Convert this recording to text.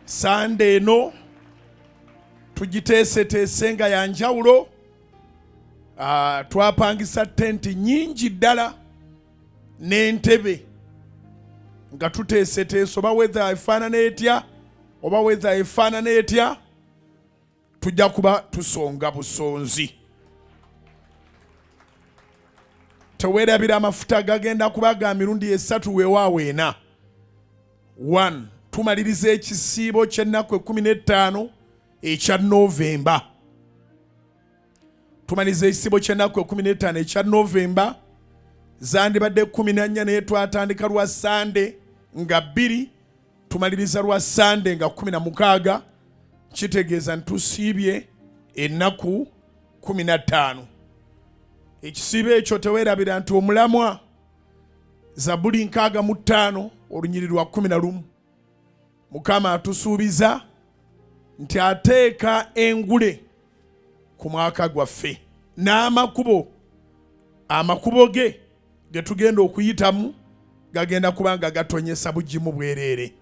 Sande eno tugiteeseteese nga ya njawulo. Twapangisa tenti nnyingi ddala n'entebe nga tuteeseteese, oba weather efaanana etya, oba weather efaanana etya, tujja kuba tusonga busonzi. Teweerabira amafuta gagenda kuba ga mirundi 3, weewaawo 4. 1, tumaliriza ekisiibo ky'ennaku 15 ekya Novemba. Tumaliriza ekisiibo ky'ennaku 15 ekya Novemba. Zandibadde 14, naye twatandika lwa Sande nga 2, tumaliriza lwa Sande nga 16. Kitegeeza nti tusiibye ennaku 15. Ekisiibo ekyo teweerabira nti omulamwa Zabuli 65 olunyiri lwa 11. Mukama atusuubiza nti ateeka engule ku mwaka gwaffe n'amakubo, amakubo ge ge tugenda okuyitamu gagenda kuba nga gatonyesa bugimu bwereere.